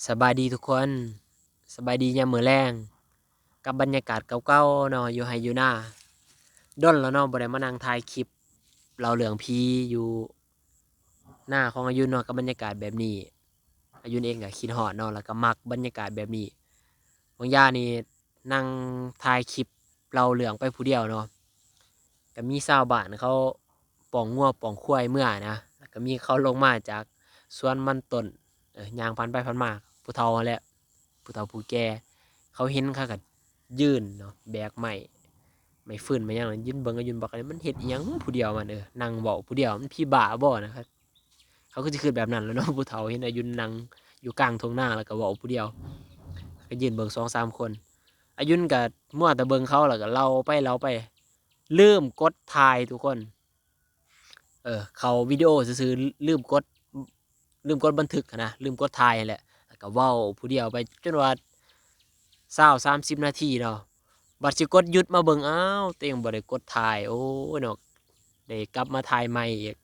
ສະບາຍດີທຸກຄົນ ສະບາຍດີຍາມມື້ແລງ ກັບບັນຍາກາດເກົ່າໆເນາະ ຢູ່ໄຮ່ຢູ່ນາ. ດົນແລ້ວເນາະ ບໍ່ໄດ້ມານັ່ງຖ່າຍຄລິບເລົ່າເລື່ອງຜີຢູ່ນາຂອງອາຍຸນເນາະ ກັບບັນຍາກາດແບບນີ້. ອາຍຸນເອງກໍຄິດຮອດເນາະ ແລ້ວກໍມັກບັນຍາກາດແບບນີ້. ບາງຢ່າງນີ້ ນັ່ງຖ່າຍຄລິບເລົ່າເລື່ອງໄປຜູ້ດຽວເນາະ ກໍມີຊາວບ້ານເຂົາປ້ອງງົວປ້ອງຄວາຍເມືອນະ ແລ້ວກໍມີເຂົາລົງມາຈາກສວນມັນຕົ້ນ ເອີ ຍ່າງຜ່ານໄປຜ່ານມາ ຜູ້ເຖົ້າຫັ້ນແຫຼະ ຜູ້ເຖົ້າຜູ້ແກ່ ເຂົາເຫັນເຂົາກໍຢືນເນາະ ແບກໄມ້ ໄມ້ຟືນໄມ້ຫຍັງ ຢືນເບິ່ງ ອາຍຸນບັກອັນນີ້ ມັນເຮັດອີ່ຫຍັງຜູ້ດຽວມັນ ເອີ ນັ່ງເວົ້າຜູ້ດຽວ ມັນຜີບ້າບໍ່ນະ. ເຂົາກໍຊິຄິດແບບນັ້ນແຫຼະເນາະ ຜູ້ເຖົ້າເຫັນອາຍຸນນັ່ງຢູ່ກາງທົ່ງນາ ແລ້ວກໍເວົ້າຜູ້ດຽວ ກໍຢືນເບິ່ງສອງສາມຄົນ. ອາຍຸນກໍມົວແຕ່ເບິ່ງເຂົາ ແລ້ວກໍເລົ່າໄປເລົ່າໄປ ລືມກົດຖ່າຍທຸກຄົນ ເອີ ເຂົ້າວິດີໂອຊື່ໆ ລືມກົດ ລືມກົດບັນທຶກຫັ້ນນະ ລືມກົດຖ່າຍຫັ້ນແຫຼະ ແລ້ວກໍເວົ້າຜູ້ດຽວໄປຈົນວ່າຊາວສາມສິບນາທີເນາະ. ບັດຊິກົດຢຸດມາເບິ່ງ ອ້າວ ຕົວເອງບໍ່ໄດ້ກົດຖ່າຍ ໂອ້ຍເນາະ ໄດ້ກັບມາຖ່າຍໃໝ່ອີກ.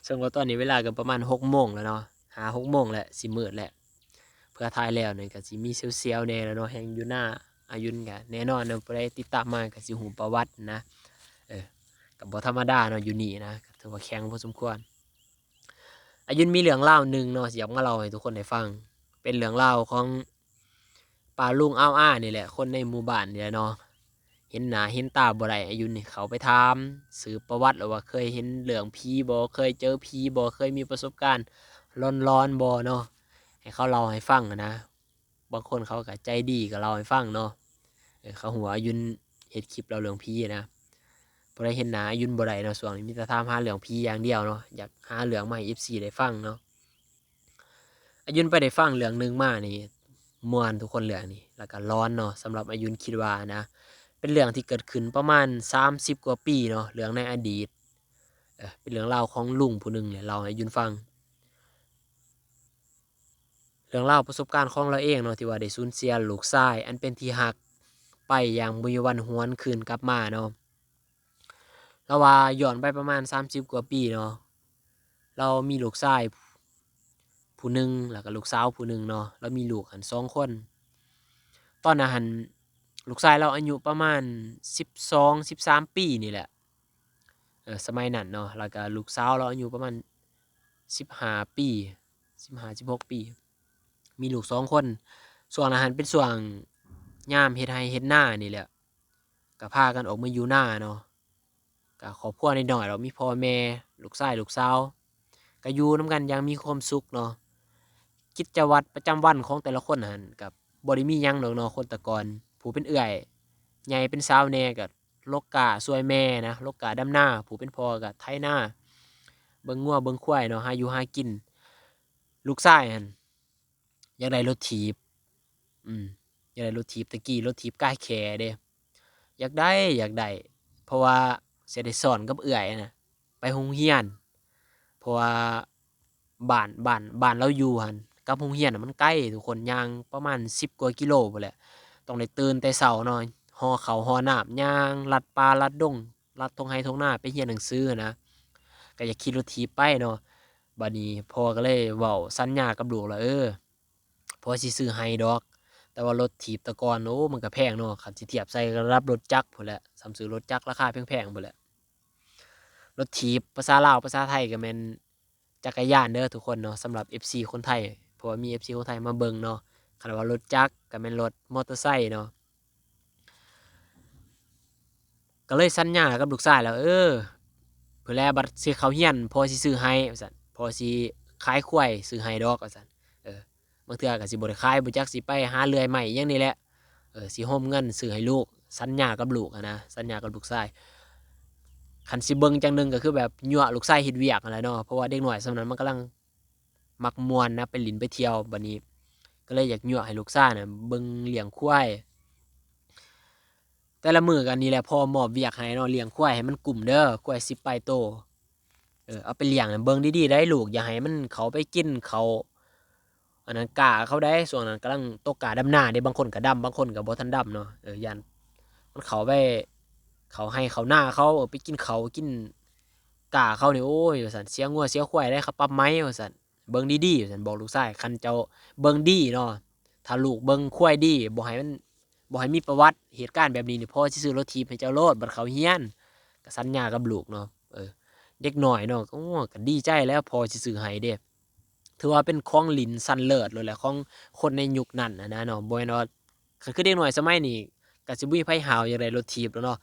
ເຊິ່ງວ່າຕອນນີ້ເວລາກໍປະມານຫົກໂມງແລ້ວເນາະ ຫ້າຫົກໂມງແຫຼະ ຊິມືດແຫຼະ. ເພື່ອຖ່າຍແລ້ວນີ້ກໍຊິມີສຽວໆແດ່ແລ້ວເນາະ ແຮ່ງຢູ່ນາ ອາຍຸນກໍແນ່ນອນເນາະ ຜູ້ໃດຕິດຕາມມາກໍຊິຮູ້ປະຫວັດນະ ເອີ ກໍບໍ່ທຳມະດາເນາະ ຢູ່ນີ້ນະ ກໍຖືວ່າແຂງພໍສົມຄວນ. ອາຍຸນມີເລື່ອງລາວໜຶ່ງເນາະ ຊິຢາກມາເລົ່າໃຫ້ທຸກຄົນໄດ້ຟັງ ເປັນເລື່ອງລາວຂອງ ປ້າລຸງອາວອານີ້ແຫຼະ ຄົນໃນໝູ່ບ້ານນີ້ແຫຼະເນາະ ເຫັນໜ້າເຫັນຕາບໍ່ໄດ້ ອາຍຸນນີ້ເຂົ້າໄປຖາມສືບປະຫວັດ ແລ້ວວ່າເຄີຍເຫັນເລື່ອງຜີບໍ່ ເຄີຍເຈີຜີບໍ່ ເຄີຍມີປະສົບການຫຼອນໆບໍ່ເນາະ ໃຫ້ເຂົາເລົ່າໃຫ້ຟັງຫັ້ນນະ. ບາງຄົນເຂົາກໍໃຈດີກໍເລົ່າໃຫ້ຟັງເນາະ ເອີ ເຂົາຮູ້ວ່າອາຍຸນເຮັດຄລິບເລົ່າເລື່ອງຜີນະ. ຜູ້ໃດເຫັນໜ້າອາຍຸນບໍ່ໄດ້ເນາະ ຊ່ວງນີ້ມີແຕ່ຖາມຫາເລື່ອງຜີຢ່າງດຽວເນາະ ຢາກຫາເລື່ອງມາໃຫ້ເອັຟຊີໄດ້ຟັງເນາະ. ອາຍຸນໄປໄດ້ຟັງເລື່ອງໜຶ່ງມານີ້ ມ່ວນທຸກຄົນເລື່ອງນີ້ ແລ້ວກໍຫຼອນເນາະ ສຳລັບອາຍຸນຄິດວ່ານະ ເປັນເລື່ອງທີ່ເກີດຂຶ້ນປະມານສາມສິບກວ່າປີເນາະ ເລື່ອງໃນອະດີດ ເອີ ເປັນເລື່ອງລາວຂອງລຸງຜູ້ໜຶ່ງແຫຼະ ເລົ່າໃຫ້ອາຍຸນຟັງ ເລື່ອງລາວປະສົບການຂອງລາວເອງເນາະ ທີ່ວ່າໄດ້ສູນເສຍລູກຊາຍອັນເປັນທີ່ຮັກໄປຢ່າງບໍ່ມີວັນຫວນຄືນກັບມາເນາະ. ລາວວ່າຍ້ອນໄປປະມານສາມສິບກວ່າປີເນາະ ລາວມີລູກຊາຍຜູ້ໜຶ່ງ ແລ້ວກໍລູກສາວຜູ້ໜຶ່ງເນາະ ລາວມີລູກຫັ້ນສອງຄົນ. ຕອນນັ້ນຫັ້ນ ລູກຊາຍລາວອາຍຸປະມານສິບສອງ ສິບສາມປີນີ້ແຫຼະ ເອີ ສະໄໝນັ້ນເນາະ ແລ້ວກໍລູກສາວລາວອາຍຸປະມານສິບຫ້າປີ ສິບຫ້າ ສິບຫົກປີ ມີລູກສອງຄົນ. ຊ່ວງນັ້ນຫັ້ນເປັນຊ່ວງຍາມເຮັດໄຮ່ເຮັດນານີ້ແຫຼະ ກໍພາກັນອອກມາຢູ່ນາເນາະ ກໍຄອບຄົວນ້ອຍໆ ແລ້ວມີພໍ່ແມ່ ລູກຊາຍ ລູກສາວ ກໍຢູ່ນຳກັນຢ່າງມີຄວາມສຸກເນາະ. ກິດຈະວັດປະຈຳວັນຂອງແຕ່ລະຄົນຫັ້ນກໍບໍ່ໄດ້ມີຫຍັງດອກເນາະ ຄົນແຕ່ກ່ອນ ຜູ້ເປັນເອື້ອຍໃຫຍ່ເປັນສາວແດ່ກໍລົກກ້າຊ່ວຍແມ່ນະ ລົກກ້າດຳນາ ຜູ້ເປັນພໍ່ກໍໄຖນາ ເບິ່ງງົວເບິ່ງຄວາຍເນາະ ຫາຢູ່ຫາກິນ. ລູກຊາຍຫັ້ນ ຢາກໄດ້ລົດຖີບ ອືມ ຢາກໄດ້ລົດຖີບ ແຕ່ກີ້ລົດຖີບກາແຂ້ເດ້ ຢາກໄດ້ ຢາກໄດ້ ເພາະວ່າຊິໄດ້ຊ້ອນກັບເອື້ອຍນະ ໄປໂຮງຮຽນ ເພາະວ່າບ້ານ ບ້ານ ບ້ານລາວຢູ່ຫັ້ນກັບໂຮງຮຽນນະມັນໄກທຸກຄົນ ຍ່າງປະມານສິບກວ່າກິໂລພຸ້ນແຫຼະ ຕ້ອງໄດ້ຕື່ນແຕ່ເຊົ້າເນາະ ຫໍ່ເຂົ້າຫໍ່ນ້ຳ ຍ່າງລັດປ່າລັດດົງ ລັດທົ່ງໄຮ່ທົ່ງນາໄປຮຽນໜັງສືນະ ກໍຢາກຂີ່ລົດຖີບໄປເນາະ. ບາດນີ້ພໍ່ກໍເລີຍເວົ້າສັນຍາກັບລູກວ່າ ເອີ ພໍ່ຊິຊື້ໃຫ້ດອກ ແຕ່ວ່າລົດຖີບແຕ່ກ່ອນ ໂອ້ ມັນກໍແພງເນາະ ຄັນຊິທຽບໃສ່ລະດັບລົດຈັກພຸ້ນແຫຼະ ສ່ຳຊື້ລົດຈັກລາຄາແພງໆພຸ້ນແຫຼະ. ລົດຖີບພາສາລາວ ພາສາໄທກໍແມ່ນຈັກກະຍານເດີທຸກຄົນເນາະ ສຳລັບເອັຟຊີຄົນໄທ ເພາະວ່າມີເອັຟຊີຄົນໄທມາເບິ່ງເນາະ. ຄັນວ່າລົດຈັກກໍແມ່ນລົດມໍເຕີໄຊເນາະ. ກໍເລີຍສັນຍາກັບລູກຊາຍແລ້ວ ເອີ ເພື່ອແລະບັດຊິເຂົ້າຮຽນ ພໍ່ຊິຊື້ໃຫ້ວ່າຊັ້ນ ພໍ່ຊິຂາຍຄວາຍຊື້ໃຫ້ດອກວ່າຊັ້ນ ເອີ ບາງເທື່ອກໍຊິບໍ່ໄດ້ຂາຍ ບໍ່ຈັກຊິໄປຫາເລື່ອຍໄມ້ຫຍັງນີ້ແຫຼະ ເອີ ຊິໂຮມເງິນຊື້ໃຫ້ລູກ ສັນຍາກັບລູກຫັ້ນນະ ສັນຍາກັບລູກຊາຍ. ຄັນຊິເບິ່ງຈັ່ງໜຶ່ງກໍຄືແບບຍົວະລູກຊາຍເຮັດວຽກຫັ້ນແຫຼະເນາະ ເພາະວ່າເດັກນ້ອຍສ່ຳນັ້ນມັນກຳລັງ ມັກມ່ວນນະ ໄປຫຼິ້ນໄປທ່ຽວ ບາດນີ້ກໍເລີຍຢາກຍົວະໃຫ້ລູກຊາຍນະເບິ່ງລ້ຽງຄວາຍ ແຕ່ລະມື້ກໍອັນນີ້ແຫຼະ ພໍ່ມອບວຽກໃຫ້ເນາະ ລ້ຽງຄວາຍໃຫ້ມັນກຸ້ມເດີ ຄວາຍສິບປາຍໂຕ ເອີ ເອົາໄປລ້ຽງ ເບິ່ງດີໆໄດ໋ລູກ ຢ່າໃຫ້ມັນເຂົ້າໄປກິນເຂົ້າ ອັນນັ້ນກ້າເຂົາໄດ໋ ຊ່ວງນັ້ນກຳລັງຕົກກ້າດຳນາເດ້ ບາງຄົນກໍດຳ ບາງຄົນກໍບໍ່ທັນດຳເນາະ ເອີ ຢ້ານມັນເຂົ້າໄປ ເຂົ້າໄຮ່ເຂົ້ານາເຂົາ ເອີ ໄປກິນເຂົ້າກິນກ້າເຂົານີ້ ໂອ້ຍ ວ່າຊັ້ນ ເສຍງົວເສຍຄວາຍໄດ໋ ເຂົາປັບໃໝວ່າຊັ້ນ. ເບິ່ງດີໆ ວ່າຊັ້ນ ບອກລູກຊາຍ ຄັນເຈົ້າເບິ່ງດີເນາະ ຖ້າລູກເບິ່ງຄວາຍດີ ບໍ່ໃຫ້ມັນ ບໍ່ໃຫ້ມີປະຫວັດເຫດການແບບນີ້ນີ້ ພໍ່ຊິຊື້ລົດຖີບໃຫ້ເຈົ້າໂລດ ບັດເຂົ້າຮຽນ ກໍສັນຍາກັບລູກເນາະ. ເອີ ເດັກນ້ອຍເນາະ ໂອ້ ກໍດີໃຈແລ້ວ ພໍ່ຊິຊື້ໃຫ້ເດ້. ຖືວ່າເປັນຂອງຫຼິ້ນຊັ້ນເລີດໂລດແຫຼະ ຂອງຄົນໃນຍຸກນັ້ນນະເນາະ ບໍ່ແມ່ນວ່າ ຄັນຄືເດັກນ້ອຍສະໄໝນີ້ ກໍຊິບໍ່ມີໃຜຫ້າວຢາກໄດ້ລົດຖີບແລ້ວເນາະ.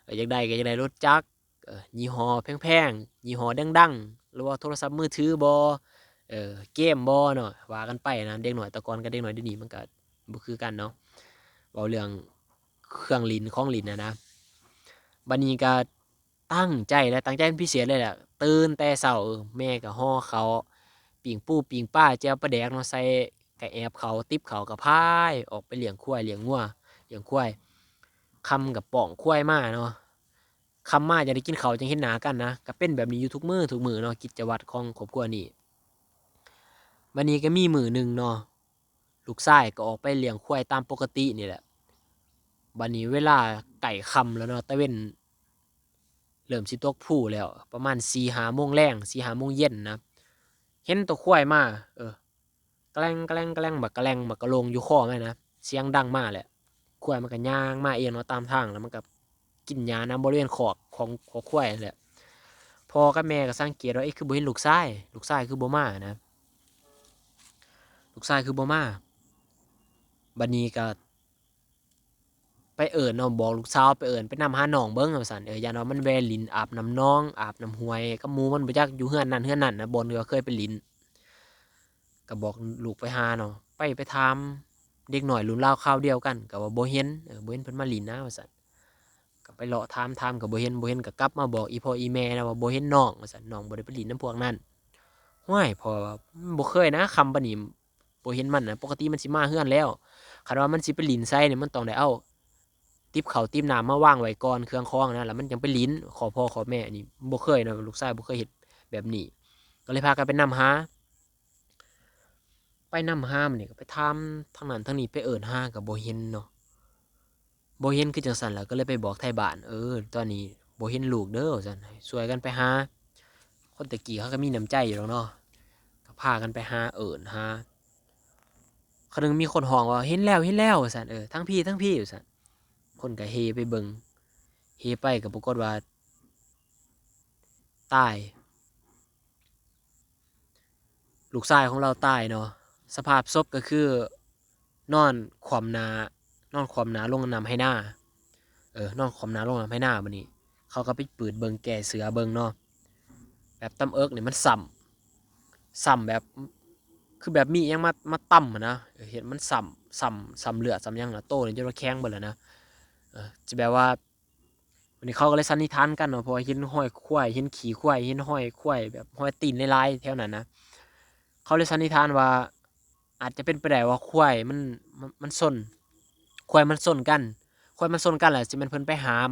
ເອີ ຢາກໄດ້ກໍຢາກໄດ້ລົດຈັກ ເອີ ຍີ່ຫໍ້ແພງໆ ຍີ່ຫໍ້ດັງໆ ຫຼືວ່າໂທລະສັບມືຖືບໍ ເອີ ເກມບໍເນາະ ວ່າກັນໄປນະ. ເດັກນ້ອຍແຕ່ກ່ອນກັບເດັກນ້ອຍດຽວນີ້ມັນກໍບໍ່ຄືກັນເນາະ ເວົ້າເລື່ອງເຄື່ອງຫຼິ້ນຂອງຫຼິ້ນນະນະ. ບັດນີ້ກໍ ຕັ້ງໃຈແຫຼະ ຕັ້ງໃຈເປັນພິເສດເລີຍແຫຼະ ຕື່ນແຕ່ເຊົ້າ ເອີ ແມ່ກໍຫໍ່ເຂົ້າ ປີ້ງປູປີ້ງປາ ແຈ່ວປາແດກເນາະ ໃສ່ກະແອບເຂົ້າ ຕິບເຂົ້າ ກໍພາຍອອກໄປລ້ຽງຄວາຍລ້ຽງງົວລ້ຽງຄວາຍ. ຄ່ຳກໍປ້ອງຄວາຍມາເນາະ ຄ່ຳມາຈະໄດ້ກິນເຂົ້າ ຈັ່ງເຫັນໜ້າກັນນະ. ກໍເປັນແບບນີ້ຢູ່ທຸກມື້ທຸກມື້ເນາະ ກິດຈະວັດຂອງຄອບຄົວນີ້. ບັດນີ້ກໍມີມື້ໜຶ່ງເນາະ ລູກຊາຍກໍອອກໄປລ້ຽງຄວາຍຕາມປົກກະຕິນີ້ແຫຼະ. ບັດນີ້ເວລາໃກ້ຄ່ຳແລ້ວເນາະ ຕາເວັນເລີ່ມຊິຕົກພູແລ້ວ ປະມານສີ່ຫ້າໂມງແລງ ສີ່ຫ້າໂມງເຢັນນະ ເຫັນໂຕຄວາຍມາ ເອີ ແກວ່ງ ແກວ່ງ ແກວ່ງ ບັກກະແລ່ງບັກກະໂລ່ງຢູ່ຄໍມັນນະ ສຽງດັງມາແຫຼະ. ຄວາຍມັນກໍຍ່າງມາເອງເນາະຕາມທາງ ແລ້ວມັນກໍກິນຫຍ້ານຳບໍລິເວນຄອກຂອງ ຂອງຄວາຍຫັ້ນແຫຼະ. ພໍ່ກັບແມ່ກໍສັງເກດວ່າ ເອີ ຄືບໍ່ເຫັນລູກຊາຍ ລູກຊາຍຄືບໍ່ມານະ ລູກຊາຍຄືບໍ່ມາ. ບັດນີ້ກໍໄປເອີ້ນເນາະ ບອກລູກສາວໄປເອີ້ນ ໄປນຳຫານ້ອງເບິ່ງວ່າຊັ້ນ ເອີ ຢ້ານວ່າມັນແວ່ຫຼິ້ນອາບນ້ຳໜອງ ອາບນ້ຳຫ້ວຍກັບໝູ່ມັນ ບໍ່ຈັກຢູ່ເຮືອນນັ້ນເຮືອນນັ້ນນະ ບ່ອນທີ່ວ່າເຄີຍໄປຫຼິ້ນ. ກໍບອກລູກໄປຫາເນາະ ໄປ ໄປຖາມເດັກນ້ອຍລຸ້ນລາວຄາວດຽວກັນ ກໍວ່າບໍ່ເຫັນ ເອີ ບໍ່ເຫັນເພິ່ນມາຫຼິ້ນນະວ່າຊັ້ນ. ກໍໄປເລາະຖາມ ຖາມກໍບໍ່ເຫັນ ບໍ່ເຫັນກໍກັບມາບອກອີ່ພໍ່ອີ່ແມ່ນະວ່າບໍ່ເຫັນນ້ອງວ່າຊັ້ນ ນ້ອງບໍ່ໄດ້ໄປຫຼິ້ນນຳພວກນັ້ນ. ຫ້ວຍ ພໍ່ວ່າ ອືມ ບໍ່ເຄີຍນະ ຄ່ຳປານນີ້ບໍ່ເຫັນມັນນະ ປົກກະຕິມັນຊິມາເຮືອນແລ້ວ. ຄັນວ່າມັນຊິໄປຫຼິ້ນໃສນີ້ ມັນຕ້ອງໄດ້ເອົາຕິບເຂົ້າຕິບນ້ຳມາວາງໄວ້ກ່ອນ ເຄື່ອງຂອງນະ ແລ້ວມັນຈັ່ງໄປຫຼິ້ນ ຂໍພໍ່ຂໍແມ່ນີ້ບໍ່ເຄີຍນະ ລູກຊາຍບໍ່ເຄີຍເຮັດແບບນີ້. ກໍເລີຍພາກັນໄປນຳຫາ ໄປນຳຫາ ບັດນີ້ກໍໄປຖາມທາງນັ້ນທາງນີ້ ໄປເອີ້ນຫາກໍບໍ່ເຫັນເນາະ ບໍ່ເຫັນຄືຈັ່ງຊັ້ນ ແລ້ວກໍເລີຍໄປບອກໄທບ້ານ ເອີ ຕອນນີ້ບໍ່ເຫັນລູກເດີ ວ່າຊັ້ນ ໃຫ້ຊ່ວຍກັນໄປຫາ. ຄົນແຕ່ກີ້ເຂົາກໍມີນ້ຳໃຈຢູ່ດອກເນາະ ກໍພາກັນໄປຫາ ເອີ້ນຫາ. ຄາວໜຶ່ງມີຄົນຮ້ອງວ່າ ເຫັນແລ້ວ ເຫັນແລ້ວ ວ່າຊັ້ນ ເອີ ທາງພີ້ ທາງພີ້ ວ່າຊັ້ນ. ຄົນກໍເຮໄປເບິ່ງ ເຮໄປກໍປາກົດວ່າ ຕາຍ ລູກຊາຍຂອງລາວຕາຍເນາະ ສະພາບສົບກໍຄືນອນຂວ້ຳໜ້າ ນອນຂວ້ຳໜ້າລົງນ້ຳໄຮ່ນາ ເອີ ນອນຂວ້ຳໜ້າລົງນ້ຳໄຮ່ນາ. ບັດນີ້ເຂົາກໍໄປປືດເບິ່ງ ແກ້ເສື້ອເບິ່ງເນາະ ແບບຕຳເອິກນີ້ມັນຊ້ຳ ຊ້ຳແບບ ຄືແບບມີອີ່ຫຍັງມາ ມາຕຳຫັ້ນນະ ເອີ ເຮັດມັນຊ້ຳ ຊ້ຳ ຊ້ຳເລືອດຊ້ຳຫຍັງນະ ໂຕນີ້ຈົນວ່າແຂງເບິດແລ້ວນະ ເອີ ຊິແບບວ່າ ບັດນີ້ເຂົາກໍເລີຍສັນນິຖານກັນເນາະ ເພາະວ່າເຫັນຮອຍຄວາຍ ເຫັນຂີ້ຄວາຍ ເຫັນຮອຍຄວາຍ ແບບຮອຍຕີນຫຼາຍໆແຖວນັ້ນນະ ເຂົາເລີຍສັນນິຖານວ່າ ອາດຈະເປັນໄປໄດ້ວ່າຄວາຍມັນ ມັນ ມັນຊົນ ຄວາຍມັນຊົນກັນ ຄວາຍມັນຊົນກັນແລ້ວ ຊິແມ່ນເພິ່ນໄປຫາມ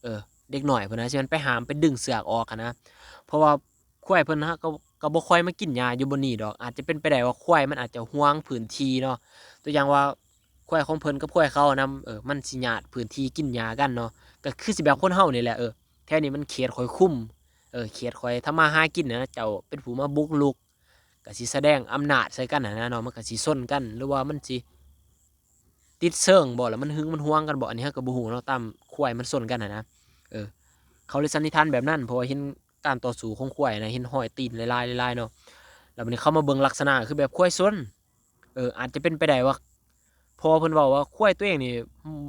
ເອີ ເດັກນ້ອຍເພິ່ນນະ ຊິແມ່ນໄປຫາມ ໄປດຶງເຊືອກອອກຫັ້ນນະ ເພາະວ່າຄວາຍເພິ່ນນະ ກໍ ກໍບໍ່ຄ່ອຍມາກິນຫຍ້າຢູ່ບ່ອນນີ້ດອກ ອາດຈະເປັນໄປໄດ້ວ່າຄວາຍມັນອາດຈະຫວງພື້ນທີ່ເນາະ ຕົວຢ່າງວ່າ ຄວາຍຂອງເພິ່ນກັບຄວາຍເຂົານຳ ເອີ ມັນຊິຍາດພື້ນທີ່ກິນຫຍ້າກັນເນາະ ກໍຄືຊິແບບຄົນເຮົານີ້ແຫຼະ ເອີ ແຖວນີ້ມັນເຂດຂ້ອຍຄຸມ ເອີ ເຂດຂ້ອຍທຳມາຫາກິນນະ ເຈົ້າເປັນຜູ້ມາບຸກລຸກ ກໍຊິສະແດງອຳນາດໃສ່ກັນຫັ້ນນະເນາະ ມັນກໍຊິຊົນກັນ ຫຼືວ່າມັນຊິຕິດເຊີງບໍ ແລ້ວມັນຫຶງມັນຫວງກັນບໍ ອັນນີ້ເຮົາກໍບໍ່ຮູ້ເນາະ ຕາມຄວາຍມັນຊົນກັນຫັ້ນນະ ເອີ ເຂົາເລີຍສັນນິຖານແບບນັ້ນ ເພາະວ່າເຫັນການຕໍ່ສູ້ຂອງຄວາຍນະ ເຫັນຮອຍຕີນຫຼາຍໆ ຫຼາຍໆເນາະ ແລ້ວບັດນີ້ເຂົາມາເບິ່ງລັກສະນະ ຄືແບບຄວາຍຊົນ ເອີ ອາດຈະເປັນໄປໄດ້ວ່າ ພໍ່ເພິ່ນເວົ້າວ່າຄວາຍຕົວເອງນີ້ ອືມ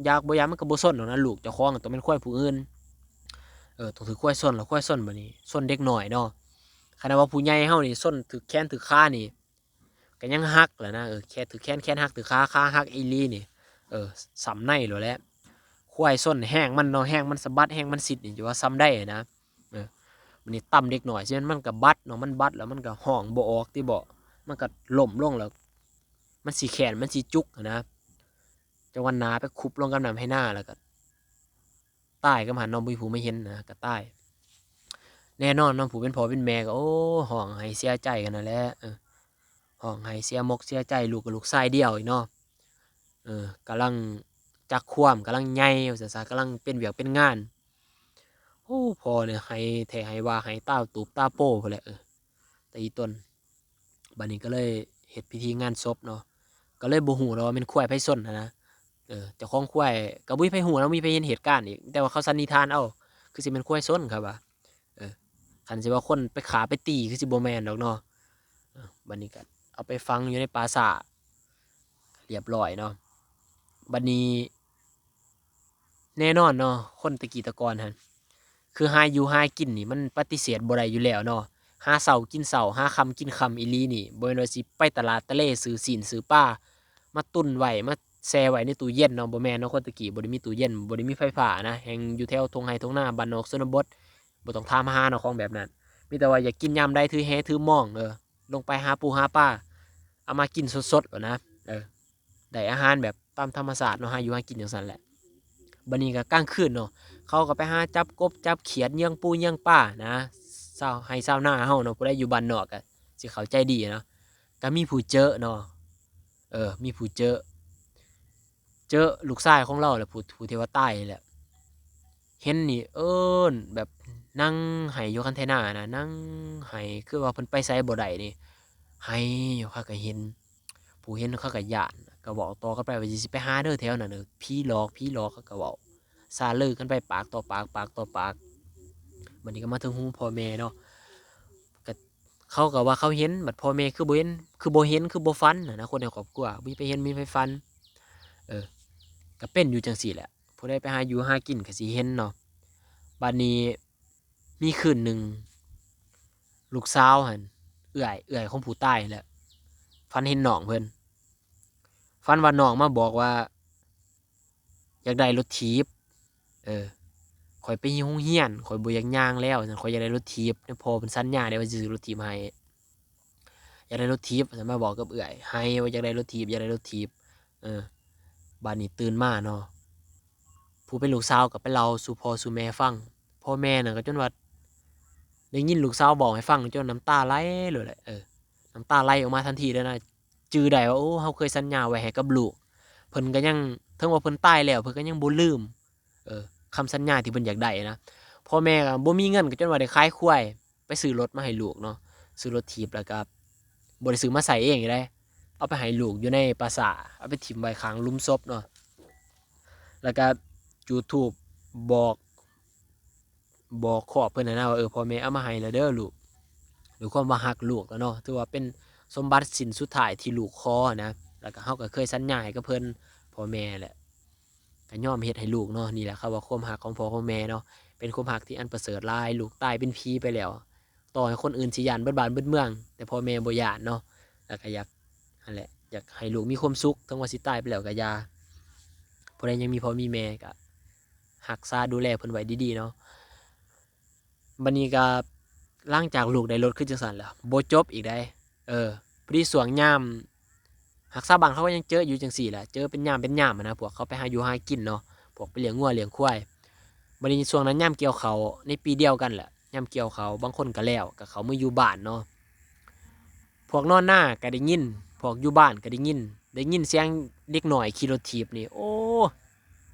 ຢາກບໍ່ຢາກມັນກໍບໍ່ຊົນດອກນະ ລູກເຈົ້າຂອງຕ້ອງເປັນຄວາຍຜູ້ອື່ນ ເອີ ຕ້ອງຖືກຄວາຍຊົນ ແລ້ວຄວາຍຊົນບັດນີ້ຊົນເດັກນ້ອຍເນາະ ຄັນວ່າຜູ້ໃຫຍ່ເຮົານີ້ຊົນຖືກແຂນຖືກຂານີ້ ກໍຍັງຫັກແຫຼະນະ ເອີ ແຂນຖືກແຂນ ແຂນຫັກ ຖືກຂາ ຂາຫັກອີ່ຫຼີນີ້ ເອີ ຊ້ຳໃນໂລດແຫຼະ ຄວາຍຊົນແຮງມັນເນາະ ແຮງມັນສະບັດ ແຮງມັນຊິດນີ້ ຈະວ່າສ່ຳໃດນະ. ເອີ ບັດນີ້ຕຳເດັກນ້ອຍ ຊິແມ່ນມັນກໍບັດເນາະ ມັນບັດແລ້ວມັນກໍຮ້ອງບໍ່ອອກຕິເບາະ ມັນກໍລົ້ມລົງແລ້ວ ມັນຊິແຂນມັນຊິຈຸກຫັ້ນນະ ຈັງຫວະໜ້າໄປຄຸບລົງກັບນ້ຳໄຮ່ນາ ແລ້ວກໍຕາຍກັບຫັ້ນເນາະ ບໍ່ມີຜູ້ມາເຫັນນະ ກໍຕາຍ. ແນ່ນອນເນາະ ຜູ້ເປັນພໍ່ເປັນແມ່ກໍ ໂອ້ ຮ້ອງໄຫ້ເສຍໃຈກັນຫັ້ນແຫຼະ ເອີ ຮ້ອງໄຫ້ເສຍມົກເສຍໃຈ ລູກກໍລູກຊາຍດຽວອີກເນາະ ເອີ ກຳລັງຈັກຄວາມ ກຳລັງໃຫຍ່ວ່າຊັ້ນຊະ ກຳລັງເປັນວຽກເປັນງານ ໂອ້ ພໍ່ນີ້ໄຫ້ແທ້ໄຫ້ວ່າ ໄຫ້ຕາຕູບຕາໂປພຸ້ນແຫຼະ ເອີ ແຕ່ອີ່ຕົນ ບາດນີ້ກໍເລີຍເຮັດພິທີງານສົບເນາະ ກໍເລີຍບໍ່ຮູ້ແລ້ວວ່າແມ່ນຄວາຍໃຜຊົນຫັ້ນນະ. ເອີ ເຈົ້າຂອງຄວາຍກໍບໍ່ມີໃຜຮູ້ນຳ ບໍ່ມີໃຜເຫັນເຫດການອີກ ແຕ່ວ່າເຂົາສັນນິຖານເອົາ ຄືຊິແມ່ນຄວາຍຊົນ ເຂົາວ່າ. ເອີ ຄັນຊິວ່າຄົນໄປຂ້າໄປຕີ ຄືຊິບໍ່ແມ່ນດອກເນາະ. ເອີ ບາດນີ້ກໍເອົາໄປຝັງຢູ່ໃນປ່າຊ້າ ລຽບຮ້ອຍເນາະ. ບາດນີ້ ແນ່ນອນເນາະ ຄົນແຕ່ກີ້ແຕ່ກ່ອນຫັ້ນ ຄືຫາຢູ່ຫາກິນນີ້ມັນປະຕິເສດບໍ່ໄດ້ຢູ່ແລ້ວເນາະ. ຫາເຊົ້າກິນເຊົ້າ ຫາຄ່ຳກິນຄ່ຳອີ່ຫຼີນີ້ ບໍ່ແມ່ນວ່າຊິໄປຕະຫຼາດຕະເລຊື້ຊີ້ນຊື້ປາມາຕຸນໄວ້ ມາແຊ່ໄວ້ໃນຕູ້ເຢັນເນາະ. ບໍ່ແມ່ນເນາະ ຄົນແຕ່ກີ້ບໍ່ໄດ້ມີຕູ້ເຢັນ ບໍ່ໄດ້ມີໄຟຟ້ານະ ແຮ່ງຢູ່ແຖວທົ່ງໄຮ່ທົ່ງນາ ບ້ານນອກຊົນນະບົດ ບໍ່ຕ້ອງຖາມຫາເນາະ ຂອງແບບນັ້ນ. ມີແຕ່ວ່າຢາກກິນຍາມໃດ ຖືແຫຖືມອງ ເອີ ລົງໄປຫາປູຫາປາ ເອົາມາກິນສົດໆໂລດນະ. ເອີ ໄດ້ອາຫານແບບຕາມທຳມະຊາດເນາະ ຫາຢູ່ຫາກິນຈັ່ງຊັ້ນແຫຼະ. ບາດນີ້ກໍກາງຄືນເນາະ ເຂົາກໍໄປຫາຈັບກົບຈັບຂຽດ ເຍືອງປູເຍືອງປານະ. ຊາວໄຮ່ຊາວນາເຮົາເນາະ ຜູ້ໃດຢູ່ບ້ານນອກກໍຊິເຂົ້າໃຈດີເນາະ. ກໍມີຜູ້ເຈີເນາະ ເອີ ມີຜູ້ເຈີ ເຈີລູກຊາຍຂອງລາວແຫຼະ ຜູ້ ຜູ້ທີ່ວ່າຕາຍນີ້ແຫຼະ. ເຫັນນີ້ ເອີ້ນແບບນັ່ງໄຫ້ຢູ່ຄັນໄຖນານະ ນັ່ງໄຫ້ ຄືວ່າເພິ່ນໄປໃສບໍ່ໄດ້ນີ້ ໄຫ້ຢູ່. ຂ້ອຍກໍເຫັນ ຜູ້ເຫັນເຂົາກໍຢ້ານ ກໍເວົ້າຕໍ່ກັນໄປວ່າ ຢ່າຊິໄປຫາເດີແຖວນັ້ນເດີ ຜີຫຼອກ ຜີຫຼອກ ເຂົາກໍເວົ້າຊາເລີກັນໄປ ປາກຕໍ່ປາກ ປາກຕໍ່ປາກ. ບາດນີ້ກໍມາເຖິງຫູພໍ່ແມ່ເນາະ ກໍ ເຂົາກໍວ່າເຂົາເຫັນ ບັດພໍ່ແມ່ຄືບໍ່ເຫັນ ຄືບໍ່ເຫັນ ຄືບໍ່ຝັນຫັ້ນນະ ຄົນໃນຄອບຄົວ ມີໃຜເຫັນ ມີໃຜຝັນ. ເອີ ກໍເປັນຢູ່ຈັ່ງຊີ້ແຫຼະ ຜູ້ໃດໄປຫາຢູ່ຫາກິນກໍຊິເຫັນເນາະ. ບາດນີ້ມີຄືນໜຶ່ງ ລູກສາວຫັ້ນ ເອື້ອຍ ເອື້ອຍຂອງຜູ້ຕາຍຫັ້ນແຫຼະ ຝັນເຫັນນ້ອງເພິ່ນ ຝັນວ່ານ້ອງມາບອກວ່າ ຢາກໄດ້ລົດຖີບ ເອີ ຂ້ອຍໄປໂຮງຮຽນ ຂ້ອຍບໍ່ຢາກຍ່າງແລ້ວ ຂ້ອຍຢາກໄດ້ລົດຖີບ ແນວພໍ່ເພິ່ນສັນຍາໄດ້ວ່າຊິຊື້ລົດຖີບໃຫ້ ຢາກໄດ້ລົດຖີບ ວ່າຊັ້ນ ມາເວົ້າກັບເອື້ອຍ ໄຫ້ວ່າຢາກໄດ້ລົດຖີບ ຢາກໄດ້ລົດຖີບ. ເອີ ບາດນີ້ຕື່ນມາເນາະ ຜູ້ເປັນລູກສາວກໍໄປເລົ່າສູ່ພໍ່ສູ່ແມ່ຟັງ ພໍ່ແມ່ນັ້ນກໍຈົນວ່າໄດ້ຍິນລູກສາວເວົ້າໃຫ້ຟັງ ຈົນນ້ຳຕາໄຫຼໂລດແຫຼະ ເອີ ນ້ຳຕາໄຫຼອອກມາທັນທີເລີຍນະ. ຈື່ໄດ້ວ່າ ໂອ້ ເຮົາເຄີຍສັນຍາໄວ້ໃຫ້ກັບລູກ ເພິ່ນກໍຍັງ ເຖິງວ່າເພິ່ນຕາຍແລ້ວ ເພິ່ນກໍຍັງບໍ່ລືມ ເອີ ຄຳສັນຍາທີ່ເພິ່ນຢາກໄດ້ນະ. ພໍ່ແມ່ກໍບໍ່ມີເງິນ ກໍຈົນວ່າໄດ້ຂາຍຄວາຍໄປຊື້ລົດມາໃຫ້ລູກເນາະ ຊື້ລົດຖີບ ແລ້ວກໍບໍ່ໄດ້ຊື້ມາໃຊ້ເອງເດ້ ເອົາໄປໃຫ້ລູກຢູ່ໃນປ່າຊ້າ ເອົາໄປຖິ້ມໄວ້ຂ້າງຫຼຸມສົບເນາະ ແລ້ວກໍຈູດທູບບອກ ບອກຄອບເພິ່ນຫັ້ນນະວ່າ ເອີ ພໍ່ແມ່ເອົາມາໃຫ້ແລ້ວເດີລູກ ດ້ວຍຄວາມວ່າຮັກລູກແລ້ວເນາະ ຖືວ່າເປັນສົມບັດຊິ້ນສຸດທ້າຍທີ່ລູກຂໍນະ. ແລ້ວກໍເຮົາກໍເຄີຍສັນຍາໃຫ້ກັບເພິ່ນ ພໍ່ແມ່ແຫຼະ ກໍຍອມເຮັດໃຫ້ລູກເນາະ. ນີ້ແຫຼະເຂົາວ່າຄວາມຮັກຂອງພໍ່ຂອງແມ່ເນາະ ເປັນຄວາມຮັກທີ່ອັນປະເສີດຫຼາຍ ລູກຕາຍເປັນຜີໄປແລ້ວ ຕໍ່ໃຫ້ຄົນອື່ນຊິຢ້ານເບິດບ້ານເບິດເມືອງ ແຕ່ພໍ່ແມ່ບໍ່ຢ້ານເນາະ ແລ້ວກໍຢາກ ຫັ້ນແຫຼະ ຢາກໃຫ້ລູກມີຄວາມສຸກ ເຖິງວ່າຊິຕາຍໄປແລ້ວກໍຢ່າ ຜູ້ໃດຍັງມີພໍ່ມີແມ່ກໍຮັກສາດູແລເພິ່ນໄວ້ດີໆເນາະ. ບາດນີ້ກໍຫຼັງຈາກລູກໄດ້ລົດຄືຈັ່ງຊັ້ນແລ້ວ ບໍ່ຈົບອີກໃດ ເອີ ພໍດີຊ່ວງຍາມ ຮັກສາບ້ານເຂົາກໍຍັງເຈີຢູ່ຈັ່ງຊີ້ແຫຼະ ເຈີເປັນຍາມເປັນຍາມນະ ພວກເຂົາໄປຫາຢູ່ຫາກິນເນາະ ພວກໄປລ້ຽງງົວລ້ຽງຄວາຍ. ບາດນີ້ຊ່ວງນັ້ນຍາມກ່ຽວເຂົ້າໃນປີດຽວກັນແຫຼະ ຍາມກ່ຽວເຂົ້າ ບາງຄົນກໍແລ້ວ ກໍເຂົ້າມາຢູ່ບ້ານເນາະ ພວກນອນນາກໍໄດ້ຍິນ ພວກຢູ່ບ້ານກໍໄດ້ຍິນ ໄດ້ຍິນສຽງເດັກນ້ອຍຂີ່ລົດຖີບນີ້ ໂອ້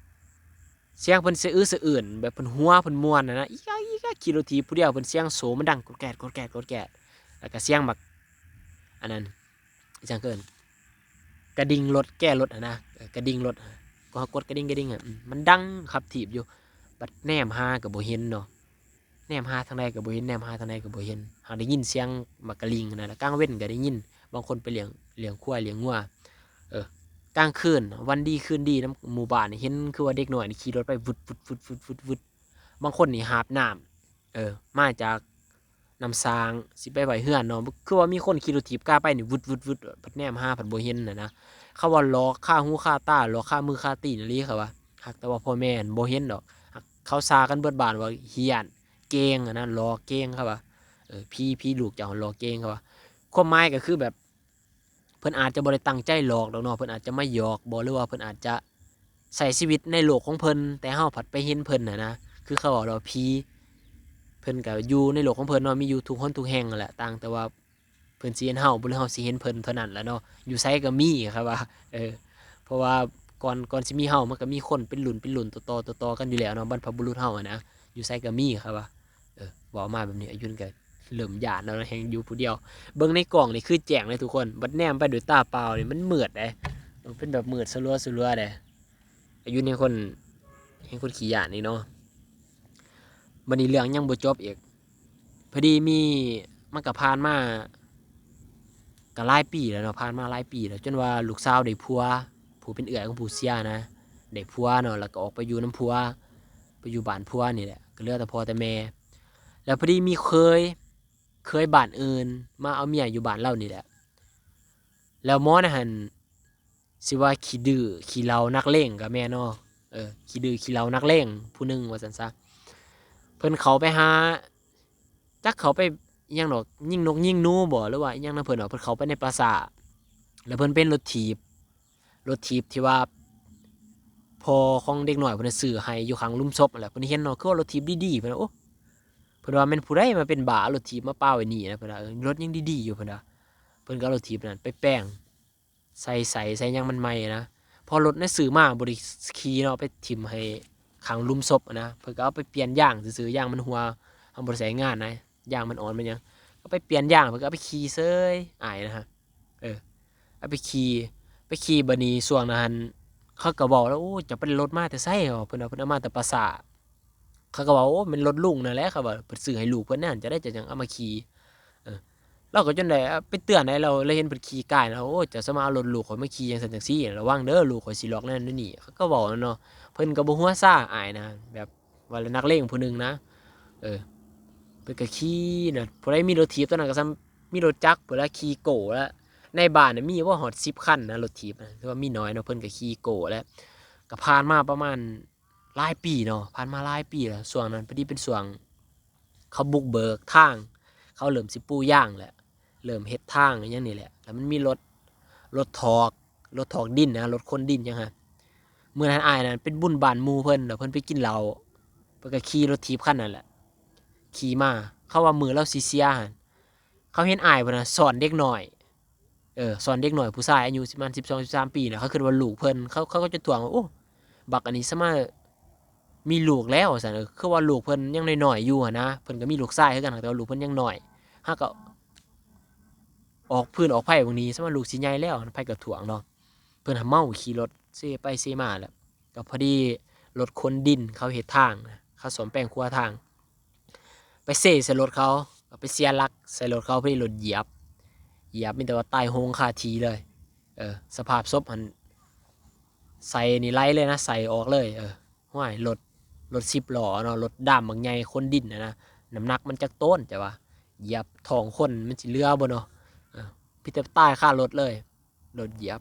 ສຽງເພິ່ນສະອືສະອືນ ແບບເພິ່ນຫົວເພິ່ນມ່ວນຫັ້ນນະ ອີກາກ ອີກາກ ຂີ່ລົດຖີບຜູ້ດຽວ ເພິ່ນສຽງໂສ້ມັນດັງກົດແກດ ກົດແກດ ກົດແກດ ແລ້ວກໍສຽງບັກ ອັນນັ້ນ ອີຫຍັງເອີ້ນ ກະດິ່ງລົດ ແກລົດຫັ້ນນະ ເອີ ກະດິ່ງລົດ ກໍເຮົາກົດກະດິ່ງ ກະດິ່ງ ອະ ມັນດັງຂັບຖີບຢູ່ ບັດແນມຫາກໍບໍ່ເຫັນເນາະ ແນມຫາທາງໃດກໍບໍ່ເຫັນ ແນມຫາທາງໃດກໍບໍ່ເຫັນ ຫາກໄດ້ຍິນສຽງໝາກກະລິ່ງຫັ້ນນະ ແລ້ວກາງເວັນກໍໄດ້ຍິນ ບາງຄົນໄປລ້ຽງ ລ້ຽງຄວາຍລ້ຽງງົວ ເອີ ກາງຄືນ ວັນດີຄືນດີ ນຳໝູ່ບ້ານເຫັນຄືວ່າເດັກນ້ອຍນີ້ຂີ່ລົດໄປວຶດໆໆໆໆ ບາງຄົນນີ້ຫາບນ້ຳ ເອີ ມາຈາກ ນ້ຳສ້າງ ຊິໄປໄວ້ເຮືອນເນາະ ຄືວ່າມີຄົນຂີ່ລົດຖີບກາໄປນີ້ ວຶດໆໆ ພັດແນມຫາພັດບໍ່ເຫັນຫັ້ນນະ. ເຂົາວ່າຫຼອກຄາຫູຄາຕາ ຫຼອກຄາມືຄາຕີນອີ່ຫຼີ ເຂົາວ່າ ຫາກແຕ່ວ່າພໍ່ແມ່ຫັ້ນບໍ່ເຫັນດອກ ຫາກເຂົາຊ່າກັນເບິດບ້ານວ່າຫ້ຽນ ເກັ່ງຫັ້ນນະ ຫຼອກເກັ່ງ ເຂົາວ່າ ເອີ ຜີ ຜີລູກເຈົ້າຫຼອກເກັ່ງ ເຂົາວ່າ ຄວາມໝາຍກໍຄືແບບ ເພິ່ນອາດຈະບໍ່ໄດ້ຕັ້ງໃຈຫຼອກດອກເນາະ ເພິ່ນອາດຈະມາຫຍອກບໍ ຫຼືວ່າເພິ່ນອາດຈະໃຊ້ຊີວິດໃນໂລກຂອງເພິ່ນ ແຕ່ເຮົາພັດໄປເຫັນເພິ່ນຫັ້ນນະ ຄືເຂົາເວົ້າວ່າຜີ ເພິ່ນກໍຢູ່ໃນໂລກຂອງເພິ່ນເນາະ ມີຢູ່ທຸກຫົນທຸກແຫ່ງຫັ້ນແຫຼະ ຕ່າງແຕ່ວ່າເພິ່ນຊິເຫັນເຮົາບໍ່ ຫຼືເຮົາຊິເຫັນເພິ່ນເທົ່ານັ້ນແຫຼະເນາະ ຢູ່ໃສກໍມີ ເຂົາວ່າ ເອີ ເພາະວ່າກ່ອນ ກ່ອນຊິມີເຮົາ ມັນກໍມີຄົນເປັນລຸ້ນເປັນລຸ້ນ ຕໍ່ໆຕໍ່ໆກັນຢູ່ແລ້ວເນາະ ບັນພະບຸລຸດເຮົາຫັ້ນນະ ຢູ່ໃສກໍມີ ເຂົາວ່າ ເອີ ເວົ້າມາແບບນີ້ ອາຍຸນກໍ ເລີ່ມຢ້ານແລ້ວ ແຮ່ງຢູ່ຜູ້ດຽວ. ເບິ່ງໃນກ້ອງນີ້ຄືແຈ້ງເລີຍທຸກຄົນ, ບັດແນມໄປດ້ວຍຕາເປົ່ານີ້ມັນມືດເດ້, ເປັນແບບມືດສະຫຼົວໆເດ້. ອາຍຸແຮ່ງຄົນ ແຮ່ງຄົນຂີ້ຢ້ານອີກເນາະ. ບັດນີ້ເລື່ອງຍັງບໍ່ຈົບອີກ. ພໍດີມີ ມັນກໍຜ່ານມາ ກໍຫຼາຍປີແລ້ວເນາະ, ຜ່ານມາຫຼາຍປີແລ້ວ ຈົນວ່າລູກສາວໄດ້ຜົວ, ຜູ້ເປັນເອື້ອຍຂອງຜູ້ເສຍນະ ໄດ້ຜົວເນາະ, ແລ້ວກໍອອກໄປຢູ່ນຳຜົວ, ໄປຢູ່ບ້ານຜົວນີ້ແຫຼະ, ກໍເຫຼືອແຕ່ພໍ່ແຕ່ແມ່. ແລ້ວພໍດີມີເຂີຍ, ເຂີຍບ້ານອື່ນມາເອົາເມຍຢູ່ບ້ານລາວນີ້ແຫຼະ. ແລ້ວໝໍນະຫັ້ນ ຊິວ່າຂີ້ດື້ຂີ້ເຫຼົ້ານັກເລງກໍແມ່ນເນາະ, ເອີ ຂີ້ດື້ຂີ້ເຫຼົ້ານັກເລງຜູ້ໜຶ່ງວ່າຊັ້ນຊະ. ເພິ່ນເຂົ້າໄປຫາ ຈັກເຂົ້າໄປອີ່ຫຍັງດອກ, ຍິງນົກຍິງໜູບໍ ຫຼືວ່າອີ່ຫຍັງນຳເພິ່ນເນາະ. ເພິ່ນເຂົ້າໄປໃນປ່າຊ້າ ແລ້ວເພິ່ນເຫັນລົດຖີບ, ລົດຖີບທີ່ວ່າພໍ່ຂອງເດັກນ້ອຍເພິ່ນນະຊື້ໃຫ້ຢູ່ຂ້າງຫຼຸມສົບຫັ້ນແຫຼະ. ເພິ່ນເຫັນເນາະ, ຄືວ່າລົດຖີບດີໆ, ເພິ່ນວ່າ ໂອ້ ເພິ່ນວ່າແມ່ນຜູ້ໃດມາເປັນບ້າເອົາລົດຖີບມາປະໄວ້ນີ້ນະ, ເພິ່ນວ່າ ເອີ ລົດຍັງດີໆຢູ່, ເພິ່ນວ່າ. ເພິ່ນກໍເອົາລົດຖີບນັ້ນໄປແປງ ໃສ່ໃສໃສ່ຫຍັງມັນໃໝ່ນະ. ພໍລົດນັ້ນຊື້ມາບໍ່ໄດ້ຂີ່ເນາະ, ໄປຖິ້ມໃຫ້ຂ້າງຫຼຸມສົບນະ. ເພິ່ນກໍເອົາໄປປ່ຽນຢາງຊື່ໆ, ຢາງມັນຮົ່ວ, ເຮົາບໍ່ໄດ້ໃຊ້ງານນະ, ຢາງມັນອ່ອນມັນຫຍັງ, ກໍໄປປ່ຽນຢາງ, ເພິ່ນກໍເອົາໄປຂີ່ເຊີຍ ອ້າຍນະ. ເອີ ເອົາໄປຂີ່, ໄປຂີ່. ບັດນີ້ຊ່ວງນັ້ນ ເຂົາກໍເວົ້າແລ້ວ, ໂອ້ ເຈົ້າໄປໄດ້ລົດມາແຕ່ໃສ? ເພິ່ນວ່າເພິ່ນເອົາມາແຕ່ປ່າຊ້າ. ເຂົາກໍເວົ້າ ໂອ້ ແມ່ນລົດລຸງນັ້ນແຫຼະ, ເຂົາວ່າເພິ່ນຊື້ໃຫ້ລູກເພິ່ນນັ້ນ, ຈະໄດ້ ເຈົ້າຈັ່ງເອົາມາຂີ່. ເອີ ລາວກໍຈົນໄດ້ໄປເຕືອນໃຫ້ລາວ, ລາວເຫັນເພິ່ນຂີ່ກາຍນະ, ໂອ້ ເຈົ້າສາມາດເອົາລົດລູກຂ້ອຍມາຂີ່ຈັ່ງຊັ້ນຈັ່ງຊີ້, ລະວັງເດີ ລູກຂ້ອຍຊິລັອກແນວນັ້ນແນວນີ້. ເຂົາກໍເວົ້ານະເນາະ, ເພິ່ນກໍບໍ່ຫົວຊາ ອ້າຍນະ, ແບບວ່າແລ້ວນັກເລງຜູ້ໜຶ່ງນະ. ເອີ ເພິ່ນກໍຂີ່ນະ, ຜູ້ໃດມີລົດຖີບຕອນນັ້ນກໍສ່ຳມີລົດຈັກພຸ້ນລະ, ຂີ່ໂກ້ລະ. ໃນບ້ານນະມີບໍ່ຮອດສິບຄັນນະ ລົດຖີບນະ, ຖືວ່າມີໜ້ອຍເນາະ. ເພິ່ນກໍຂີ່ໂກ້ລະ, ກໍຜ່ານມາປະມານ ຫຼາຍປີເນາະ, ຜ່ານມາຫຼາຍປີແລ້ວ. ຊ່ວງນັ້ນພໍດີເປັນຊ່ວງເຂົາບຸກເບີກທາງ, ເຂົາເລີ່ມຊິປູຢາງແຫຼະ, ເລີ່ມເຮັດທາງອີ່ຫຍັງນີ້ແຫຼະ. ແລ້ວມັນມີລົດ, ລົດຖອກ, ລົດຖອກດິນນະ, ລົດຂົນດິນຫຍັງຫັ້ນ. ມື້ນັ້ນອ້າຍນັ້ນເປັນບຸນບ້ານໝູ່ເພິ່ນ, ແລ້ວເພິ່ນໄປກິນເຫຼົ້າ, ເພິ່ນກໍຂີ່ລົດຖີບຄັນນັ້ນແຫຼະ ຂີ່ມາ. ເຂົາວ່າມື້ລາວຊິເສຍຫັ້ນ ເຂົາເຫັນອ້າຍເພິ່ນນະ ຊ້ອນເດັກນ້ອຍ, ເອີ ຊ້ອນເດັກນ້ອຍຜູ້ຊາຍອາຍຸປະມານສິບສອງ ສິບສາມປີນະ. ເຂົາຄິດວ່າລູກເພິ່ນ, ເຂົາ, ເຂົາກໍຈົນທ້ວງວ່າ ໂອ້ ບັກອັນນີ້ສາມາດມີລູກແລ້ວ ວ່າຊັ້ນ. ເອີ ຄືວ່າລູກເພິ່ນຍັງນ້ອຍໆຢູ່ຫັ້ນນະ, ເພິ່ນກໍມີລູກຊາຍຄືກັນ, ແຕ່ວ່າລູກເພິ່ນຍັງນ້ອຍ. ຫາກໍອອກຟືນອອກໄຟບາດນີ້ ສາມາດລູກຊິໃຫຍ່ແລ້ວ, ໃຜກໍທ້ວງເນາະ. ເພິ່ນຫາເມົາຂີ່ລົດເຊໄປເຊມາແຫຼະ. ກໍພໍດີລົດຂົນດິນເຂົາເຮັດທາງນະ, ເຂົາສ້ອມແປງຂົວທາງ, ໄປເຊໃສ່ລົດເຂົາ, ກໍໄປເສຍຫຼັກໃສ່ລົດເຂົາ, ພໍດີລົດຢຽບ, ຢຽບມີແຕ່ວ່າຕາຍໂຫງຄາທີ່ເລີຍ. ເອີ ສະພາບສົບຫັ້ນ ໄສ້ນີ້ໄຫຼເລີຍນະ, ໄສ້ອອກເລີຍ. ເອີ ຫ້ວຍ ລົດ, ລົດສິບລໍ້ເນາະ, ລົດດາມບັກໃຫຍ່ຂົນດິນຫັ້ນນະ, ນ້ຳໜັກມັນຈັກໂຕນ ເຈົ້າວ່າ, ຢຽບທ້ອງຄົນມັນຊິເຫຼືອບໍ່ເນາະ. ເອີ ມີແຕ່ຕາຍຄາລົດເລີຍ. ລົດຢຽບ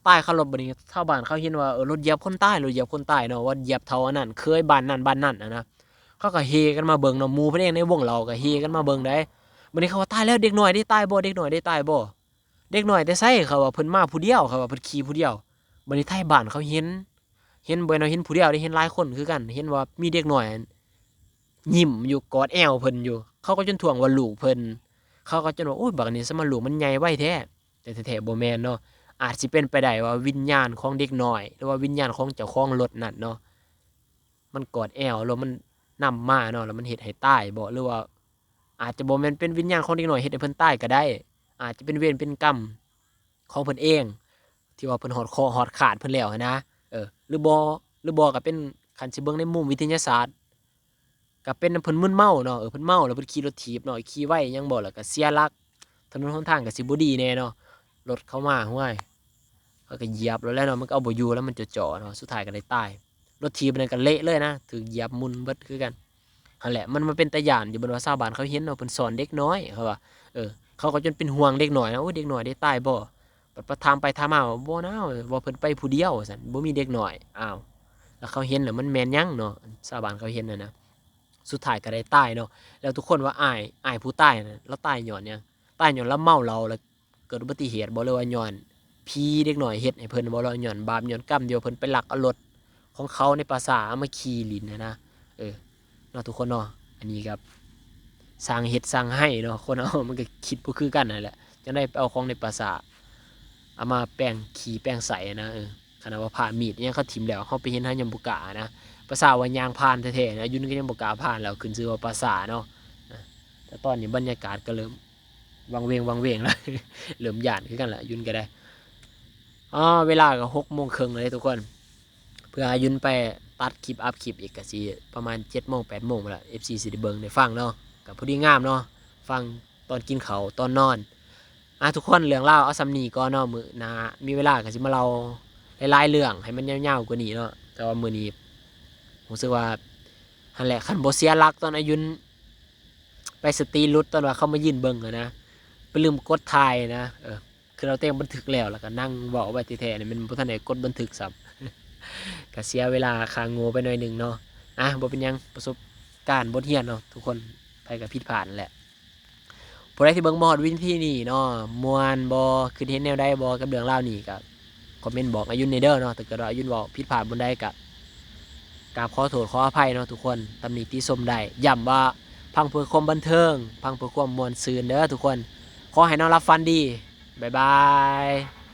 ຕາຍຄາລົດ. ບັດນີ້ຊາວບ້ານເຂົາເຫັນວ່າ ເອີ ລົດຢຽບຄົນຕາຍ, ລົດຢຽບຄົນຕາຍເນາະ, ວ່າຢຽບເທົ່າອັນນັ້ນ ເຂີຍບ້ານນັ້ນບ້ານນັ້ນຫັ້ນນະ. ເຂົາກໍເຮກັນມາເບິ່ງເນາະ, ໝູ່ເພິ່ນເອງໃນວົງເຫຼົ້າກໍເຮກັນມາເບິ່ງໄດ໋. ບັດນີ້ເຂົາວ່າ ຕາຍແລ້ວ ເດັກນ້ອຍເດ້ ຕາຍບໍ່ ເດັກນ້ອຍເດ້ ຕາຍບໍ່? ເດັກນ້ອຍແຕ່ໃສ? ເຂົາວ່າ ເພິ່ນມາຜູ້ດຽວ, ເຂົາວ່າ ເພິ່ນຂີ່ຜູ້ດຽວ. ບັດນີ້ໄທບ້ານເຂົາເຫັນ, ເຫັນບໍ່ແມ່ນວ່າເຫັນຜູ້ດຽວເດ້, ເຫັນຫຼາຍຄົນຄືກັນ, ເຫັນວ່າມີເດັກນ້ອຍ ຍິ້ມຢູ່ ກອດແອວເພິ່ນຢູ່. ເຂົາກໍຈົນທ້ວງວ່າລູກເພິ່ນ, ເຂົາກໍຈົນວ່າ ໂອ້ຍ ບັກນີ້ສະມາ ລູກມັນໃຫຍ່ໄວແທ້. ແຕ່ແທ້ໆບໍ່ແມ່ນເນາະ, ອາດຊິເປັນໄປໄດ້ວ່າວິນຍານຂອງເດັກນ້ອຍ ຫຼືວ່າວິນຍານຂອງເຈົ້າຂອງລົດນັ້ນເນາະ ມັນກອດແອວ ແລ້ວມັນນຳມາເນາະ ແລ້ວມັນເຮັດໃຫ້ຕາຍບໍ ຫຼືວ່າອາດຈະບໍ່ແມ່ນເປັນວິນຍານຂອງເດັກນ້ອຍເຮັດໃຫ້ເພິ່ນຕາຍກໍໄດ້, ອາດຈະເປັນເວນເປັນກຳຂອງເພິ່ນເອງ ທີ່ວ່າເພິ່ນຮອດເຄາະຮອດຄາດເພິ່ນແລ້ວຫັ້ນນະ. ເອີ ຫຼືບໍ່ ຫຼືບໍ່ກໍເປັນ ຄັນຊິເບິ່ງໃນມຸມວິທະຍາສາດ ກໍເປັນນຳເພິ່ນມຶນເມົາເນາະ, ເອີ ເພິ່ນເມົາແລ້ວເພິ່ນຂີ່ລົດຖີບເນາະ, ຂີ່ໄວຫຍັງບໍ່ ແລ້ວກໍເສຍຫຼັກ, ຖະໜົນຫົນທາງກໍຊິບໍ່ດີແດ່ເນາະ, ລົດເຂົາມາ ຫ້ວຍ ເຂົາກໍຢຽບໂລດແຫຼະເນາະ, ມັນກໍເອົາບໍ່ຢູ່ແລ້ວ ມັນເຈາະໆເນາະ, ສຸດທ້າຍກໍໄດ້ຕາຍ. ລົດຖີບນັ້ນກໍເລະເລີຍນະ, ຖືກຢຽບໝຸ່ນເບິດຄືກັນ. ຫັ້ນແຫຼະ ມັນມາເປັນຕາຢ້ານຢູ່, ເພິ່ນວ່າຊາວບ້ານເຂົາເຫັນເນາະ, ເພິ່ນຊ້ອນເດັກນ້ອຍ ເຂົາວ່າ ເອີ ເຂົາກໍຈົນເປັນຫ່ວງເດັກນ້ອຍນະ, ໂອ້ຍ ເດັກນ້ອຍໄດ້ຕາຍບໍ່? ບັດ ບັດຖາມໄປຖາມມາວ່າ ບໍ່ນາ ວ່າເພິ່ນໄປຜູ້ດຽວ ວ່າຊັ້ນ, ບໍ່ມີເດັກນ້ອຍ. ອ້າວ ແລ້ວເຂົາເຫັນແລ້ວມັນແມ່ນຫຍັງເນາະ, ຊາວບ້ານເຂົາເຫັນຫັ້ນນະ. ສຸດທ້າຍກໍໄດ້ຕາຍເນາະ. ແລ້ວທຸກຄົນວ່າອ້າຍ ອ້າຍຜູ້ຕາຍນັ້ນ ລາວຕາຍຍ້ອນຫຍັງ? ຕາຍຍ້ອນລາວເມົາເຫຼົ້າ ແລ້ວເກີດອຸບັດຕິເຫດບໍ ຫຼືວ່າຍ້ອນຜີເດັກນ້ອຍເຮັດໃຫ້ເພິ່ນບໍ ຫຼືວ່າຍ້ອນບາບຍ້ອນກຳທີ່ວ່າເພິ່ນໄປລັກເອົາລົດຂອງເຂົາໃນປ່າຊ້າເອົາມາຂີ່ຫຼິ້ນຫັ້ນນະ? ເອີ ເນາະ ທຸກຄົນເນາະ, ອັນນີ້ກໍຊ່າງເຮັດຊ່າງໄຫ້ເນາະ, ຄົນເຮົາມັນກໍຄິດບໍ່ຄືກັນຫັ້ນແຫຼະ, ຈັ່ງໃດໄປເອົາຂອງໃນປ່າຊ້າ ເອົາມາແປງຂີ້ແປງໄສ້ນະ. ເອີ ຂະໜາດວ່າຜ້າມີດຫຍັງເຂົາຖິ້ມແລ້ວ ເຮົາໄປເຫັນເຮົາຍັງບໍ່ກ້ານະ, ປະຊາວ່າຍ່າງຜ່ານແທ້ໆນະ, ຢູ່ນີ້ກໍຍັງບໍ່ກ້າຜ່ານ ແລ້ວຂຶ້ນຊື່ວ່າປ່າຊ້າເນາະ. ແຕ່ຕອນນີ້ບັນຍາກາດກໍເລີ່ມວັງເວງໆແລ້ວ ເລີ່ມຢ້ານຄືກັນລະ ອາຍຸນກໍໄດ້. ອໍ ເວລາກໍຫົກໂມງເຄິ່ງແລ້ວເດ້ທຸກຄົນ. ເພື່ອອາຍຸນໄປຕັດຄລິບ ອັບຄລິບອີກ ກໍຊິປະມານເຈັດໂມງແປດໂມງພຸ້ນລະ ເອັຟຊີຊິໄດ້ເບິ່ງໄດ້ຟັງເນາະ. ກໍພໍດີງາມເນາະ ຟັງຕອນກິນເຂົ້າຕອນນອນ. ອ່າ ທຸກຄົນ ເລື່ອງລາວເອົາສ່ຳນີ້ກ່ອນເນາະ. ມື້ໜ້າມີເວລາກໍຊິມາເລົ່າຫຼາຍໆເລື່ອງໃຫ້ມັນຍາວໆກວ່ານີ້ເນາະ. ແຕ່ວ່າມື້ນີ້ຮູ້ສຶກວ່າ ຫັ້ນແຫຼະ ຄັນບໍ່ເສຍຫຼັກຕອນອາຍຸນໄປສະຕິຫຼຸດ ຕອນວ່າເຂົາມາຢືນເບິ່ງຫັ້ນນະ ໄປລືມກົດຖ່າຍນະ. ເອີ ຄືເຮົາແຕ່ງບັນທຶກແລ້ວ ແລ້ວກໍນັ່ງເວົ້າໄວ້ແທ້ໆນີ້ ແມ່ນບໍ່ທັນໄດ້ກົດບັນທຶກຊ້ຳ ກໍເສຍເວລາຄ່າໂງ່ໄປໜ້ອຍໜຶ່ງເນາະ. ອ່ະ ບໍ່ເປັນຫຍັງ ປະສົບການບົດຮຽນເນາະ ທຸກຄົນ ໃຜກໍຜິດພາດນັ້ນແຫຼະ. ຜູ້ໃດທີ່ເບິ່ງມາຮອດວິນາທີນີ້ເນາະ ມ່ວນບໍ່? ຄິດເຫັນແນວໃດບໍ່ກັບເລື່ອງລາວນີ້? ກໍຄອມເມັນບອກອາຍຸນແດ່ເດີເນາະ. ຖ້າເກີດວ່າອາຍຸນເວົ້າຜິດພາດບ່ອນໃດ ກໍກາບຂໍໂທດຂໍອະໄພເນາະທຸກຄົນ. ຕຳໜິຕິຊົມໄດ້. ຢ້ຳວ່າຟັງເພື່ອຄວາມບັນເທີງ, ຟັງເພື່ອຄວາມມ່ວນຊື່ນເດີທຸກຄົນ. ຂໍໃຫ້ນອນຫຼັບຝັນດີ. ບາຍບາຍ.